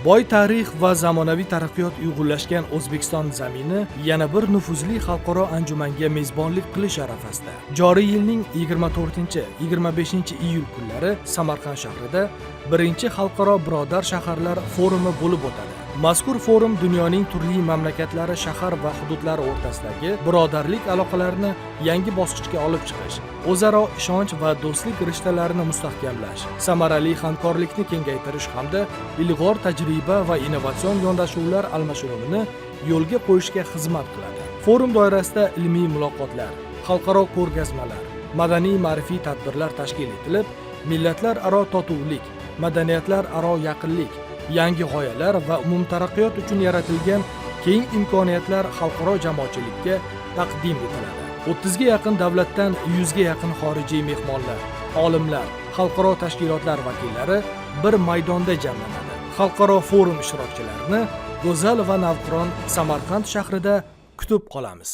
Boy tarix va zamonaviy taraqqiyot uyg'unlashgan O'zbekiston zamini yana bir nufuzli xalqaro anjumanga mezbonlik qilish arafasida. Joriy yilning 24-25 iyul kunlari Samarqand shahrida birinchi xalqaro birodar shaharlar forumi bo'lib o'tadi. Mazkur forum dunyoning turli mamlakatlari shahar va hududlari o'rtasidagi birodarlik aloqalarini yangi bosqichga olib chiqish, o'zaro ishonch va do'stlik rishtalarini mustahkamlash, samarali hamkorlikni kengaytirish hamda ilg'or tajriba va innovatsion yondashuvlar almashinuvini yo'lga qo'yishga xizmat qiladi. Forum doirasida ilmiy muloqotlar, xalqaro ko'rgazmalar, madaniy ma'rifiy tadbirlar tashkil etilib, millatlararo totuvlik, madaniyatlararo yaqinlik, yangi g'oyalar va umumtaraqqiyot uchun yaratilgan keng imkoniyatlar xalqaro jamoatchilikka taqdim etiladi. 30ga yaqin davlatdan 100ga yaqin xorijiy mehmonlar, olimlar, xalqaro tashkilotlar vakillari bir maydonda jamlanadi. Xalqaro forum ishtirokchilarini go'zal va navqiron Samarqand shahrida kutib qolamiz.